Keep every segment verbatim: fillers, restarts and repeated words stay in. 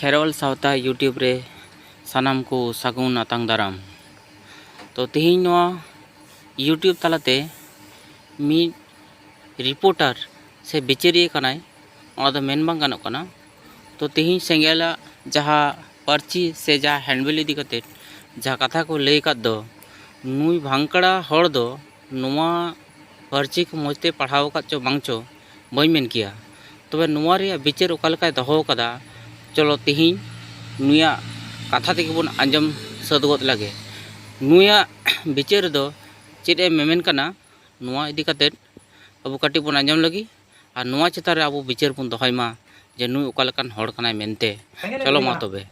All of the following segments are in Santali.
ᱠᱷᱮᱨᱣᱟᱞ ᱥᱟᱶᱛᱟ YouTube ᱨᱮ ᱥᱟᱱᱟᱢ ᱠᱚ ᱥᱟᱹᱜᱩᱱ ᱟᱛᱟᱝ ᱫᱟᱨᱟᱢ᱾ ᱛᱚ, ᱛᱮᱦᱮᱧ ᱱᱚᱣᱟ YouTube ᱛᱟᱞᱟᱛᱮ ᱢᱤᱫ ᱨᱤᱯᱳᱨᱴᱟᱨ ᱥᱮ ᱵᱤᱪᱟᱹᱨᱤᱭᱟᱹ ᱠᱟᱱᱟᱭ, ᱚᱱᱟ ᱫᱚ ᱢᱮᱱ ᱵᱟᱝ ᱜᱟᱱᱚᱜ ᱠᱟᱱᱟ᱾ ᱛᱚ, ᱛᱮᱦᱮᱧ ᱥᱮᱸᱜᱮᱞᱟᱜ ᱡᱟᱦᱟᱸ ᱯᱟᱹᱨᱪᱤ ᱥᱮ ᱡᱟᱦᱟᱸ ᱦᱮᱱᱰᱵᱤᱞ ᱤᱫᱤ ᱠᱟᱛᱮᱫ ᱡᱟᱦᱟᱸ ᱠᱟᱛᱷᱟ ᱠᱚ ᱞᱟᱹᱭ ᱟᱠᱟᱫ ᱫᱚ, ᱱᱩᱭ ᱵᱷᱟᱝᱠᱲᱟ ᱦᱚᱲ ᱫᱚ ᱱᱚᱣᱟ ᱯᱟᱹᱨᱪᱤ ᱠᱚ ᱢᱚᱡᱽ ᱛᱮ ᱯᱟᱲᱦᱟᱣ ᱟᱠᱟᱫ ᱪᱚ ᱵᱟᱝ ᱪᱚ, ᱵᱟᱹᱧ ᱢᱮᱱ ᱠᱮᱭᱟ᱾ ᱛᱚᱵᱮ ᱱᱚᱣᱟ ᱨᱮᱭᱟᱜ ᱵᱤᱪᱟᱹᱨ ᱚᱠᱟ ᱞᱮᱠᱟᱭ ᱫᱚᱦᱚ ᱟᱠᱟᱫᱟ, ᱪᱚᱞᱚ ᱛᱮᱦᱮᱧ ᱱᱩᱭᱟᱜ ᱠᱟᱛᱷᱟ ᱛᱮᱜᱮ ᱵᱚᱱ ᱟᱸᱡᱚᱢ ᱥᱟᱹᱛ ᱜᱚᱫ ᱞᱮᱜᱮ᱾ ᱱᱩᱭᱟᱜ ᱵᱤᱪᱟᱹᱨ ᱨᱮᱫᱚ ᱪᱮᱫ ᱮ ᱢᱮᱢᱮᱱ ᱠᱟᱱᱟ, ᱱᱚᱣᱟ ᱤᱫᱤ ᱠᱟᱛᱮᱫ ᱟᱵᱚ ᱠᱟᱹᱴᱤᱡ ᱵᱚᱱ ᱟᱸᱡᱚᱢ ᱞᱮᱜᱮ᱾ ᱟᱨ ᱱᱚᱣᱟ ᱪᱮᱛᱟᱱ ᱨᱮ ᱟᱵᱚ ᱵᱤᱪᱟᱹᱨ ᱵᱚᱱ ᱫᱚᱦᱚᱭ ᱢᱟ ᱡᱮ ᱱᱩᱭ ᱚᱠᱟ ᱞᱮᱠᱟᱱ ᱦᱚᱲ ᱠᱟᱱᱟᱭ ᱢᱮᱱᱛᱮ᱾ ᱥᱮᱸᱜᱮᱞ ᱮ ᱪᱚᱞᱚ ᱢᱟ ᱠᱟᱱᱟ᱾ ᱛᱚᱵᱮ᱾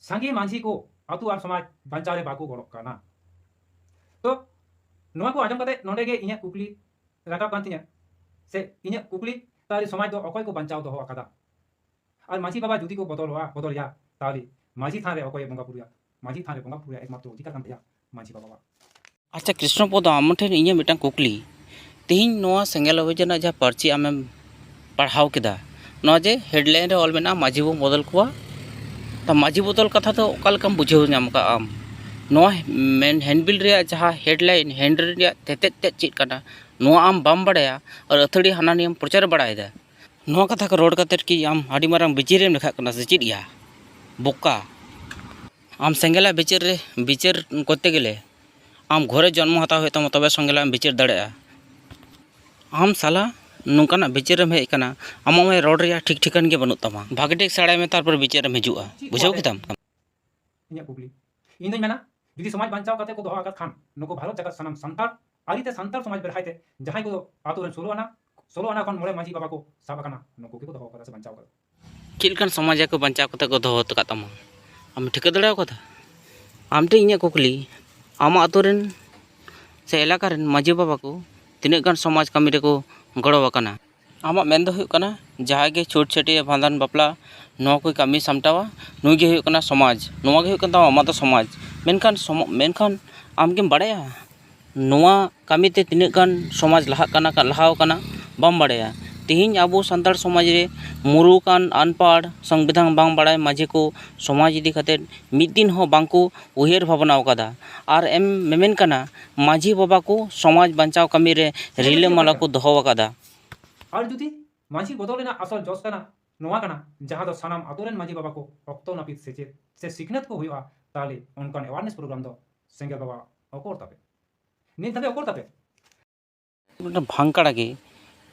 ᱥᱟᱸᱜᱮ ᱢᱟᱹᱡᱷᱤ ᱠᱚ ᱟᱹᱛᱩ ᱟᱨ ᱥᱚᱢᱟᱡᱽ ᱵᱟᱧᱪᱟᱣ ᱨᱮ ᱵᱟᱠᱚ ᱜᱚᱲᱚᱜ ᱠᱟᱱᱟ᱾ ᱛᱚ, ᱱᱚᱣᱟ ᱠᱚ ᱟᱸᱡᱚᱢ ᱠᱟᱛᱮ ᱱᱚᱰᱮ ᱜᱮ ᱤᱧᱟᱹᱜ ᱠᱩᱠᱞᱤ ᱨᱟᱠᱟᱵ ᱠᱟᱱ ᱛᱤᱧᱟᱹ, ᱥᱮ ᱤᱧᱟᱹᱜ ᱠᱩᱠᱞᱤ, ᱛᱟᱦᱞᱮ ᱥᱚᱢᱟᱡᱽ ᱫᱚ ᱚᱠᱚᱭ ᱠᱚ ᱵᱟᱧᱪᱟᱣ ᱫᱚᱦᱚ ᱟᱠᱟᱫᱟ? ᱟᱨ ᱢᱟᱹᱡᱷᱤ ᱵᱟᱵᱟ ᱡᱩᱫᱤ ᱠᱚ ᱵᱚᱫᱚᱞᱚᱜᱼᱟ, ᱵᱚᱫᱚᱞᱮᱭᱟ, ᱛᱟᱦᱞᱮ ᱢᱟᱹᱡᱷᱤ ᱛᱷᱟᱱ ᱨᱮ ᱚᱠᱚᱭᱮ ᱵᱚᱸᱜᱟ ᱵᱩᱨᱩᱭᱟ? ᱢᱟᱹᱡᱷᱤ ᱛᱷᱟᱱ ᱨᱮ ᱵᱚᱸᱜᱟ ᱵᱩᱨᱩᱭᱟ ᱮᱠᱢᱟᱛᱨᱚ ᱚᱫᱷᱤᱠᱟᱨ ᱠᱟᱱ ᱛᱟᱭᱟ ᱢᱟᱹᱡᱷᱤ ᱵᱟᱵᱟᱣᱟᱜ᱾ ᱟᱪᱪᱷᱟ ᱠᱨᱤᱥᱱᱚᱯᱚᱫᱚ, ᱟᱢ ᱴᱷᱮᱱ ᱤᱧᱟᱹᱜ ᱢᱤᱫᱴᱟᱝ ᱠᱩᱠᱞᱤ᱾ ᱛᱮᱦᱮᱧ ᱱᱚᱣᱟ ᱥᱮᱸᱜᱮᱞ ᱚᱵᱷᱤᱡᱟᱱ ᱨᱮᱱᱟᱜ ᱡᱟᱦᱟᱸ ᱯᱟᱹᱨᱪᱤ ᱟᱢᱮᱢ ᱯᱟᱲᱦᱟᱣ ᱠᱮᱫᱟ, ᱱᱚᱣᱟ ᱡᱮ ᱦᱮᱰᱞᱟᱭᱤᱱ ᱨᱮ ᱚᱞ ᱢᱮᱱᱟᱜᱼᱟ ᱢᱟᱹᱡᱷᱤ ᱵᱚᱱ ᱵᱚᱫᱚᱞ ᱠᱚᱣᱟ, ᱛᱚ ᱢᱟᱹᱡᱷᱤ ᱵᱚᱫᱚᱞ ᱠᱟᱛᱷᱟ ᱫᱚ ᱚᱠᱟ ᱞᱮᱠᱟᱢ ᱵᱩᱡᱷᱟᱹᱣ ᱧᱟᱢ ᱠᱟᱜᱼᱟ ᱟᱢ? ᱱᱚᱣᱟ ᱢᱮᱱ ᱦᱮᱱᱰᱵᱤᱞ ᱨᱮᱭᱟᱜ ᱡᱟᱦᱟᱸ ᱦᱮᱰᱞᱟᱭᱤᱱ, ᱦᱮᱱᱰ ᱨᱮᱭᱟᱜ ᱛᱮᱛᱮᱫ ᱛᱮᱫ ᱪᱮᱫ ᱠᱟᱱᱟ, ᱱᱚᱣᱟ ᱟᱢ ᱵᱟᱢ ᱵᱟᱲᱟᱭᱟ ᱟᱨ ᱟᱹᱛᱷᱟᱹᱲᱤ ᱦᱟᱱᱟ ᱱᱤᱭᱟᱹᱢ ᱯᱨᱚᱪᱟᱨ ᱵᱟᱲᱟᱭᱮᱫᱟ᱾ ᱱᱚᱣᱟ ᱠᱟᱛᱷᱟ ᱠᱚ ᱨᱚᱲ ᱠᱟᱛᱮᱫ ᱠᱤ ᱟᱢ ᱟᱹᱰᱤ ᱢᱟᱨᱟᱝ ᱵᱤᱪᱟᱹᱨᱮᱢ ᱞᱮᱠᱷᱟᱜ ᱠᱟᱱᱟ ᱥᱮ ᱪᱮᱫ ᱭᱟ? ᱵᱚᱠᱟ! ᱟᱢ ᱥᱮᱸᱜᱮᱞᱟᱜ ᱵᱤᱪᱟᱹᱨ ᱨᱮ, ᱵᱤᱪᱟᱹᱨ ᱠᱚᱨᱛᱮ ᱜᱮᱞᱮ ᱟᱢ ᱜᱷᱚᱨᱮ ᱡᱚᱱᱢᱚ ᱦᱟᱛᱟᱣ ᱦᱩᱭᱩᱜ ᱛᱟᱢᱟ, ᱛᱚᱵᱮ ᱥᱮᱸᱜᱮᱞᱟᱜ ᱮᱢ ᱵᱤᱪᱟᱹᱨ ᱫᱟᱲᱮᱭᱟᱜᱼᱟ᱾ ᱟᱢ ᱥᱟᱞᱟ ᱱᱚᱝᱠᱟᱱᱟᱜ ᱵᱤᱪᱟᱹᱨᱮᱢ ᱦᱮᱡ ᱟᱠᱟᱱᱟ, ᱟᱢᱟᱜ ᱢᱟ ᱨᱚᱲ ᱨᱮᱭᱟᱜ ᱴᱷᱤᱠ ᱴᱷᱤᱠᱟᱹᱱ ᱜᱮ ᱵᱟᱹᱱᱩᱜ ᱛᱟᱢᱟ᱾ ᱵᱷᱟᱜᱮ ᱴᱷᱤᱠ ᱥᱮᱬᱟᱭ ᱢᱮ, ᱛᱟᱨᱯᱚᱨ ᱵᱤᱪᱟᱹᱨᱮᱢ ᱦᱤᱡᱩᱜᱼᱟ᱾ ᱵᱩᱡᱷᱟᱹᱣ ᱠᱮᱫᱟᱢ? ᱤᱧᱟᱹᱜ ᱠᱩᱠᱞᱤ, ᱤᱧ ᱫᱚᱧ ᱢᱮᱱᱟ, ᱡᱩᱫᱤ ᱥᱚᱢᱟᱡᱽ ᱵᱟᱧᱪᱟᱣ ᱠᱟᱛᱮ ᱠᱚ ᱫᱚᱦᱚ ᱟᱠᱟᱫ ᱠᱷᱟᱱ, ᱱᱩᱠᱩ ᱵᱷᱟᱨᱚᱛ ᱡᱟᱠᱟᱛ ᱥᱟᱱᱟᱢ ᱥᱟᱱᱛᱟᱲ ᱟᱹᱨᱤᱛᱮ ᱥᱟᱱᱛᱟᱲ ᱥᱚᱢᱟᱡᱽ ᱵᱮᱲᱦᱟᱭ ᱛᱮ ᱡᱟᱦᱟᱸᱭ ᱠᱚ ᱟᱛᱳ ᱨᱮᱱ ᱥᱳᱞᱳ ᱟᱱᱟ, ᱥᱳᱞᱳ ᱟᱱᱟ ᱠᱷᱚᱱ ᱢᱚᱬᱮ ᱢᱟᱹᱡᱷᱤ ᱵᱟᱵᱟ ᱠᱚ ᱥᱟᱵ ᱟᱠᱟᱱᱟ, ᱱᱩᱠᱩ ᱜᱮᱠᱚ ᱫᱚᱦᱚ ᱟᱠᱟᱫᱟ ᱥᱮ ᱵᱟᱧᱪᱟᱣ ᱟᱠᱟᱫᱟ᱾ ᱪᱮᱫ ᱞᱮᱠᱟᱱ ᱥᱚᱢᱟᱡᱽ ᱠᱚ ᱵᱟᱧᱪᱟᱣ ᱠᱟᱛᱮ ᱠᱚ ᱫᱚᱦᱚ ᱟᱠᱟᱫ ᱛᱟᱢᱟ? ᱟᱢ ᱴᱷᱤᱠᱟᱹ ᱫᱟᱲᱮ ᱟᱠᱟᱫᱟ? ᱟᱢ ᱴᱷᱮᱱ ᱤᱧᱟᱹᱜ ᱠᱩᱠᱞᱤ, ᱟᱢᱟᱜ ᱟᱛᱳ ᱨᱮᱱ ᱥᱮ ᱮᱞᱟᱠᱟ ᱨᱮᱱ ᱢᱟᱹᱡᱷᱤ ᱵᱟᱵᱟ ᱠᱚ ᱛᱤᱱᱟᱹᱜ ᱜᱟᱱ ᱥᱚᱢᱟᱡᱽ ᱠᱟᱹᱢᱤ ᱨᱮᱠᱚ ᱜᱚᱲᱚ ᱟᱠᱟᱱᱟ? ᱟᱢᱟᱜ ᱢᱮᱱ ᱫᱚ ᱦᱩᱭᱩᱜ ᱠᱟᱱᱟ, ᱡᱟᱦᱟᱸᱭ ᱜᱮ ᱪᱷᱩᱛ ᱪᱷᱟᱹᱴᱭᱟᱹ, ᱵᱷᱟᱸᱰᱟᱱ, ᱵᱟᱯᱞᱟ, ᱱᱚᱣᱟ ᱠᱚᱭ ᱠᱟᱹᱢᱤ ᱥᱟᱢᱴᱟᱣᱟ, ᱱᱩᱭ ᱜᱮ ᱦᱩᱭᱩᱜ ᱠᱟᱱᱟ ᱥᱚᱢᱟᱡᱽ, ᱱᱚᱣᱟ ᱜᱮ ᱦᱩᱭᱩᱜ ᱠᱟᱱ ᱛᱟᱢᱟ ᱟᱢᱟᱜ ᱫᱚ ᱥᱚᱢᱟᱡᱽ᱾ ᱢᱮᱱᱠᱷᱟᱱ ᱥᱚᱢ-, ᱢᱮᱱᱠᱷᱟᱱ ᱟᱢ ᱜᱮᱢ ᱵᱟᱲᱟᱭᱟ ᱱᱚᱣᱟ ᱠᱟᱹᱢᱤ ᱛᱮ ᱛᱤᱱᱟᱹᱜ ᱜᱟᱱ ᱥᱚᱢᱟᱡᱽ ᱞᱟᱦᱟᱜ ᱠᱟᱱᱟ, ᱞᱟᱦᱟᱣ ᱠᱟᱱᱟ, ᱵᱟᱢ ᱵᱟᱲᱟᱭᱟ᱾ ᱛᱮᱦᱮᱧ ᱟᱵᱚ ᱥᱟᱱᱛᱟᱲ ᱥᱚᱢᱟᱡᱽ ᱨᱮ ᱢᱩᱨᱩᱠᱟᱱ, ᱟᱱᱯᱟᱲ, ᱥᱚᱝᱵᱤᱫᱷᱟᱱ ᱵᱟᱝ ᱵᱟᱲᱟᱭ ᱢᱟᱹᱡᱷᱤ ᱠᱚ ᱥᱚᱢᱟᱡᱽ ᱤᱫᱤ ᱠᱟᱛᱮ ᱢᱤᱫ ᱫᱤᱱ ᱦᱚᱸ ᱵᱟᱝ ᱠᱚ ᱩᱭᱦᱟᱹᱨ ᱵᱷᱟᱵᱽᱱᱟ ᱟᱠᱟᱫᱟ᱾ ᱟᱨ ᱮᱢ ᱢᱮᱢᱮᱱ ᱠᱟᱱᱟ ᱢᱟᱹᱡᱷᱤ ᱵᱟᱵᱟ ᱠᱚ ᱥᱚᱢᱟᱡᱽ ᱵᱟᱧᱪᱟᱣ ᱠᱟᱹᱢᱤ ᱨᱮ ᱨᱤᱞᱟᱹᱢᱟᱞᱟ ᱠᱚ ᱫᱚᱦᱚ ᱟᱠᱟᱫᱟ᱾ ᱟᱨ ᱡᱩᱫᱤ ᱢᱟᱹᱡᱷᱤ ᱵᱚᱫᱚᱞ ᱨᱮᱱᱟᱜ ᱟᱥᱚᱞ ᱡᱚᱥ ᱠᱟᱱᱟ ᱱᱚᱣᱟ ᱠᱟᱱᱟ, ᱡᱟᱦᱟᱸ ᱫᱚ ᱥᱟᱱᱟᱢ ᱟᱛᱳ ᱨᱮᱱ ᱢᱟᱹᱡᱷᱤ ᱵᱟᱵᱟ ᱠᱚ ᱚᱠᱛᱚ ᱱᱟᱹᱯᱤᱛ ᱥᱮᱪᱮᱫ ᱥᱮ ᱥᱤᱠᱷᱱᱟᱹᱛ ᱠᱚ ᱦᱩᱭᱩᱜᱼᱟ, ᱛᱟᱦᱚᱞᱮ ᱚᱱᱠᱟᱱ awareness program ᱫᱚ ᱥᱮᱸᱜᱮᱞ ᱵᱟᱵᱟ ᱚᱠᱚᱨ ᱛᱟᱯᱮ? ᱱᱤᱛ ᱫᱷᱟᱹᱵᱤᱡ ᱚᱠᱚᱨ ᱛᱟᱯᱮ? ᱢᱤᱫᱴᱟᱝ ᱵᱷᱟᱝᱠᱟᱲᱟ ᱜᱮ,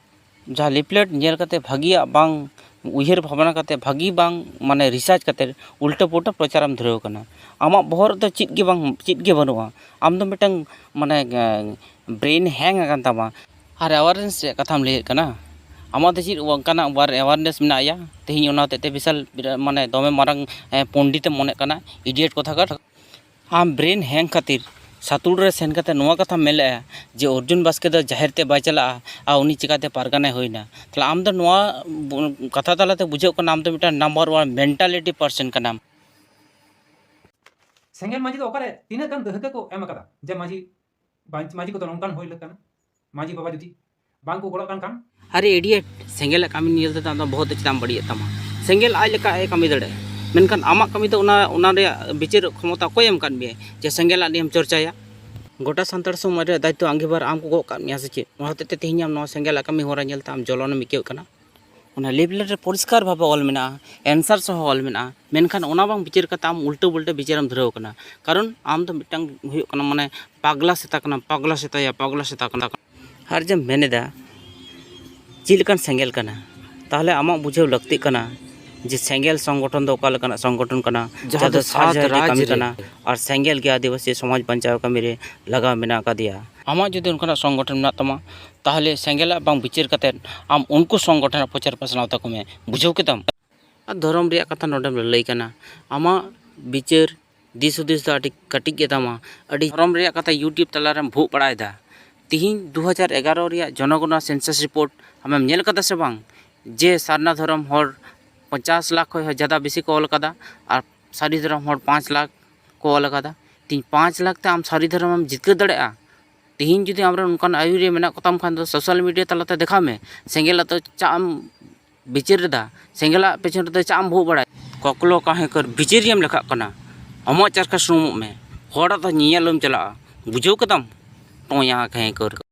ᱡᱟᱦᱟᱸ leaflet ᱧᱮᱞ ᱠᱟᱛᱮ ᱵᱷᱟᱹᱜᱤᱭᱟᱜ ᱵᱟᱝ ᱩᱭᱦᱟᱹᱨ ᱵᱷᱟᱵᱽᱱᱟ ᱠᱟᱛᱮ, ᱵᱷᱟᱹᱜᱤ ᱵᱟᱝ ᱢᱟᱱᱮ research ᱠᱟᱛᱮ ᱩᱞᱴᱟᱹ ᱯᱩᱞᱴᱟᱹ ᱯᱨᱚᱪᱟᱨᱮᱢ ᱫᱷᱩᱨᱟᱹᱣ ᱠᱟᱱᱟ᱾ ᱟᱢᱟᱜ ᱵᱚᱦᱚᱜ ᱨᱮᱫᱚ ᱪᱮᱫ ᱜᱮ ᱵᱟᱝ, ᱪᱮᱫ ᱜᱮ ᱵᱟᱹᱱᱩᱜᱼᱟ᱾ ᱟᱢ ᱫᱚ ᱢᱤᱫᱴᱟᱝ ᱢᱟᱱᱮ brain hang ᱟᱠᱟᱱ ᱛᱟᱢᱟ᱾ ᱟᱨ awareness ᱨᱮᱭᱟᱜ ᱠᱟᱛᱷᱟᱢ ᱞᱟᱹᱭᱮᱫ ᱠᱟᱱᱟ, ᱟᱢᱟᱜ ᱫᱚ ᱪᱮᱫ ᱚᱱᱠᱟᱱᱟᱜ ᱵᱟᱨ awareness ᱢᱮᱱᱟᱜᱼᱟ ᱭᱟ? ᱛᱮᱦᱮᱧ ᱚᱱᱟ ᱦᱚᱛᱮᱡ ᱛᱮ ᱵᱤᱥᱟᱞ ᱵᱤᱨᱟ-, ᱢᱟᱱᱮ ᱫᱚᱢᱮ ᱢᱟᱨᱟᱝ ᱯᱚᱱᱰᱤᱛ ᱮᱢ ᱢᱚᱱᱮᱜ ᱠᱟᱱᱟ, idiot ᱠᱚᱛᱷᱟ ᱠᱟᱨ᱾ ᱟᱢ brain hang ᱠᱷᱟᱹᱛᱤᱨ ᱥᱟᱛᱩᱲ ᱨᱮ ᱥᱮᱱ ᱠᱟᱛᱮ ᱱᱚᱣᱟ ᱠᱟᱛᱷᱟᱢ ᱢᱮᱱ ᱞᱮᱜᱼᱟ ᱡᱮ ᱚᱨᱡᱩᱱ ᱵᱟᱥᱠᱮ ᱫᱚ ᱡᱟᱦᱮᱨ ᱛᱮ ᱵᱟᱭ ᱪᱟᱞᱟᱜᱼᱟ ᱟᱨ ᱩᱱᱤ ᱪᱤᱠᱟᱛᱮ ᱯᱟᱨᱜᱟᱱᱟᱭ ᱦᱩᱭᱱᱟ? ᱛᱟᱦᱞᱮ ᱟᱢ ᱫᱚ ᱱᱚᱣᱟ ᱵᱩ-, ᱠᱟᱛᱷᱟ ᱛᱟᱞᱟᱛᱮ ᱵᱩᱡᱷᱟᱹᱜ ᱠᱟᱱᱟ ᱟᱢ ᱫᱚ ᱢᱤᱫᱴᱟᱝ number one mentality person ᱠᱟᱱᱟᱢ᱾ ᱥᱮᱸᱜᱮᱞ ᱢᱟᱹᱡᱷᱤ ᱫᱚ ᱚᱠᱟᱨᱮ ᱛᱤᱱᱟᱹᱜ ᱜᱟᱱ ᱫᱟᱹᱦᱠᱟᱹ ᱠᱚ ᱮᱢ ᱟᱠᱟᱫᱟ ᱡᱮ ᱢᱟᱹᱡᱷᱤ ᱵᱟᱧ-, ᱢᱟᱹᱡᱷᱤ ᱠᱚᱫᱚ ᱱᱚᱝᱠᱟᱱ ᱦᱩᱭ ᱞᱮᱠᱟᱱᱟ? ᱢᱟᱹᱡᱷᱤ ᱵᱟᱵᱟ ᱡᱩᱫᱤ ᱵᱟᱝ ᱠᱚ ᱜᱚᱲᱚᱜ ᱠᱟᱱ ᱠᱷᱟᱱ? ᱟᱨᱮ idiot, ᱥᱮᱸᱜᱮᱞᱟᱜ ᱠᱟᱹᱢᱤ ᱧᱮᱞ ᱛᱮᱫᱚ ᱟᱢ ᱫᱚ ᱵᱚᱦᱚᱜ ᱫᱚ ᱪᱮᱫᱟᱜ ᱮᱢ ᱵᱟᱹᱲᱤᱡᱮᱫ ᱛᱟᱢᱟ? ᱥᱮᱸᱜᱮᱞ ᱟᱡ ᱞᱮᱠᱟ ᱟᱡ ᱮ ᱠᱟᱹᱢᱤ ᱫᱟᱲᱮᱭᱟᱜᱼᱟ, ᱢᱮᱱᱠᱷᱟᱱ ᱟᱢᱟᱜ ᱠᱟᱹᱢᱤ ᱫᱚ ᱚᱱᱟ, ᱚᱱᱟ ᱨᱮᱭᱟᱜ ᱵᱤᱪᱟᱹᱨ ᱠᱷᱚᱢᱚᱛᱟ ᱚᱠᱚᱭ ᱮᱢ ᱟᱠᱟᱫ ᱢᱮᱭᱟ ᱡᱮ ᱥᱮᱸᱜᱮᱞᱟᱜ ᱱᱤᱭᱮᱢ ᱪᱚᱨᱪᱟᱭᱟ? ᱜᱚᱴᱟ ᱥᱟᱱᱛᱟᱲ ᱥᱚᱢᱟᱡᱽ ᱨᱮᱭᱟᱜ ᱫᱟᱭᱤᱛᱛᱚ ᱟᱸᱜᱤᱵᱷᱟᱨ ᱟᱢ ᱠᱚ ᱜᱚᱜ ᱠᱟᱜ ᱢᱮᱭᱟ ᱥᱮ ᱪᱮᱫ? ᱚᱱᱟ ᱦᱚᱛᱮᱡ ᱛᱮ ᱛᱮᱦᱮᱧ ᱟᱢ ᱱᱚᱣᱟ ᱥᱮᱸᱜᱮᱞᱟᱜ ᱠᱟᱹᱢᱤ ᱦᱚᱨᱟ ᱧᱮᱞ ᱛᱮ ᱟᱢ ᱡᱚᱞᱚᱱᱮᱢ ᱟᱹᱭᱠᱟᱹᱣ ᱠᱟᱱᱟ? ᱚᱱᱟ leaflet ᱨᱮ ᱯᱚᱨᱤᱥᱠᱟᱨ ᱵᱷᱟᱵᱮ ᱚᱞ ᱢᱮᱱᱟᱜᱼᱟ, answer ᱥᱚᱦᱚ ᱚᱞ ᱢᱮᱱᱟᱜᱼᱟ, ᱢᱮᱱᱠᱷᱟᱱ ᱚᱱᱟ ᱵᱟᱝ ᱵᱤᱪᱟᱹᱨ ᱠᱟᱛᱮ ᱟᱢ ᱩᱞᱴᱟᱹ ᱯᱩᱞᱴᱟᱹ ᱵᱤᱪᱟᱹᱨᱮᱢ ᱫᱷᱩᱨᱟᱹᱣ ᱠᱟᱱᱟ᱾ ᱠᱟᱨᱚᱱ ᱟᱢ ᱫᱚ ᱢᱤᱫᱴᱟᱝ ᱦᱩᱭᱩᱜ ᱠᱟᱱᱟ ᱢᱟᱱᱮ ᱯᱟᱜᱽᱞᱟ ᱥᱮᱛᱟ ᱠᱟᱱᱟᱢ, ᱯᱟᱜᱽᱞᱟ ᱥᱮᱛᱟᱭᱟ, ᱯᱟᱜᱽᱞᱟ ᱥᱮᱛᱟ ᱠᱟᱱᱟ᱾ ᱟᱨ ᱡᱮᱢ ᱢᱮᱱ ᱮᱫᱟ ᱪᱮᱫ ᱞᱮᱠᱟᱱ ᱥᱮᱸᱜᱮᱞ ᱠᱟᱱᱟ, ᱛᱟᱦᱚᱞᱮ ᱟᱢᱟᱜ ᱵᱩᱡᱷᱟᱹᱣ ᱞᱟᱹᱠᱛᱤᱜ ᱠᱟᱱᱟ ᱡᱮ ᱥᱮᱸᱜᱮᱞ ᱥᱚᱝᱜᱚᱴᱷᱚᱱ ᱫᱚ ᱚᱠᱟ ᱞᱮᱠᱟᱱᱟᱜ ᱥᱚᱝᱜᱚᱴᱷᱚᱱ ᱠᱟᱱᱟ, ᱡᱟᱦᱟᱸ ᱡᱟᱦᱟᱸ ᱫᱚ ᱫᱚ ᱥᱟᱛ ᱥᱟᱛ ᱡᱟᱦᱟᱸᱭ ᱨᱟᱡᱽ ᱠᱟᱹᱢᱤ ᱨᱮ ᱠᱟᱱᱟ, ᱟᱨ ᱥᱮᱸᱜᱮᱞ ᱜᱮ ᱟᱹᱫᱤᱵᱟᱹᱥᱤ ᱥᱚᱢᱟᱡᱽ ᱵᱟᱧᱪᱟᱣ ᱠᱟᱹᱢᱤ ᱨᱮ ᱞᱟᱜᱟᱣ ᱢᱮᱱᱟᱜ ᱟᱠᱟᱫᱮᱭᱟ᱾ ᱟᱢᱟᱜ ᱡᱩᱫᱤ ᱚᱱᱠᱟᱱᱟᱜ ᱥᱚᱝᱜᱚᱴᱷᱚᱱ ᱢᱮᱱᱟᱜ ᱛᱟᱢᱟ, ᱛᱟᱦᱚᱞᱮ ᱥᱮᱸᱜᱮᱞᱟᱜ ᱵᱟᱝ ᱵᱤᱪᱟᱹᱨ ᱠᱟᱛᱮᱫ ᱟᱢ ᱩᱱᱠᱩ ᱥᱚᱝᱜᱚᱴᱷᱚᱱᱟᱜ ᱯᱨᱚᱪᱟᱨ ᱯᱟᱥᱱᱟᱣ ᱛᱟᱠᱚ ᱢᱮ, ᱵᱩᱡᱷᱟᱹᱣ ᱠᱮᱫᱟᱢ? ᱟᱨ ᱫᱷᱚᱨᱚᱢ ᱨᱮᱭᱟᱜ ᱠᱟᱛᱷᱟ ᱱᱚᱰᱮᱢ ᱞᱟᱹᱞᱟᱹᱭ ᱠᱟᱱᱟ᱾ ᱟᱢᱟᱜ ᱵᱤᱪᱟᱹᱨ ᱫᱤᱥ ᱦᱩᱫᱤᱥ ᱫᱚ ᱟᱹᱰᱤ ᱠᱟᱹᱴᱤᱡ ᱜᱮᱛᱟᱢᱟ᱾ ᱟᱹᱰᱤ ᱫᱷᱚᱨᱚᱢ ᱨᱮᱭᱟᱜ ᱠᱟᱛᱷᱟ YouTube ᱛᱟᱞᱟᱨᱮᱢ ᱵᱷᱩᱜ ᱵᱟᱲᱟᱭᱮᱫᱟ᱾ ᱛᱤᱦᱤᱧ ᱫᱩ ᱦᱟᱡᱟᱨ ᱮᱜᱟᱨᱚ ᱨᱮᱭᱟᱜ ᱡᱚᱱᱚᱜᱚᱱᱟ census report ᱟᱢᱮᱢ ᱧᱮᱞ ᱠᱟᱫᱟ ᱥᱮ ᱵᱟᱝ? ᱡᱮ ᱥᱟᱨᱱᱟ ᱫᱷᱚᱨᱚᱢ ᱦᱚᱲ ᱯᱚᱧᱪᱟᱥ ᱞᱟᱠᱷ ᱠᱷᱚᱱ ᱦᱚᱸ ᱡᱟᱫᱟ ᱵᱮᱥᱤ ᱠᱚ ᱚᱞ ᱠᱟᱫᱟ ᱟᱨ ᱥᱟᱹᱨᱤ ᱫᱷᱚᱨᱚᱢ ᱦᱚᱲ ᱯᱟᱸᱪ ᱞᱟᱠᱷ ᱠᱚ ᱚᱞ ᱠᱟᱫᱟ᱾ ᱛᱤᱦᱤᱧ ᱯᱟᱸᱪ ᱞᱟᱠᱷ ᱛᱮ ᱟᱢ ᱥᱟᱹᱨᱤ ᱫᱷᱚᱨᱚᱢᱮᱢ ᱡᱤᱛᱠᱟᱹᱨ ᱫᱟᱲᱮᱭᱟᱜᱼᱟ? ᱛᱤᱦᱤᱧ ᱡᱩᱫᱤ ᱟᱢᱨᱮᱱ ᱚᱱᱠᱟᱱ ᱟᱹᱭᱩᱨᱤᱭᱟᱹ ᱢᱮᱱᱟᱜ ᱠᱚᱛᱟᱢ ᱠᱷᱟᱱ ᱫᱚ, ᱥᱳᱥᱟᱞ ᱢᱤᱰᱤᱭᱟ ᱛᱟᱞᱟᱛᱮ ᱫᱮᱠᱷᱟᱣ ᱢᱮ᱾ ᱥᱮᱸᱜᱮᱞᱟᱜ ᱫᱚ ᱪᱟᱜ ᱮᱢ ᱵᱤᱪᱟᱹᱨ ᱮᱫᱟ? ᱥᱮᱸᱜᱮᱞᱟᱜ ᱯᱮᱪᱷᱚᱱ ᱨᱮᱫᱚ ᱪᱟᱜ ᱮᱢ ᱵᱷᱩᱜ ᱵᱟᱲᱟᱭ? ᱠᱚᱠᱞᱚ ᱠᱟᱦᱮᱸᱠᱟᱹᱨ ᱵᱤᱪᱟᱹᱨᱤᱭᱟᱹᱢ ᱞᱮᱠᱷᱟᱜ ᱠᱟᱱᱟ᱾ ᱟᱢᱟᱜ ᱪᱟᱨᱠᱷᱟ ᱥᱩᱱᱩᱢᱚᱜ ᱢᱮ, ᱦᱚᱲᱟᱜ ᱫᱚ ᱧᱮᱧᱮᱞᱮᱢ ᱪᱟᱞᱟᱜᱼᱟ᱾ ᱵᱩᱡᱷᱟᱹᱣ ᱠᱮᱫᱟᱢ? ᱴᱚᱭᱟ ᱠᱟᱦᱮᱸᱠᱟᱹᱨ᱾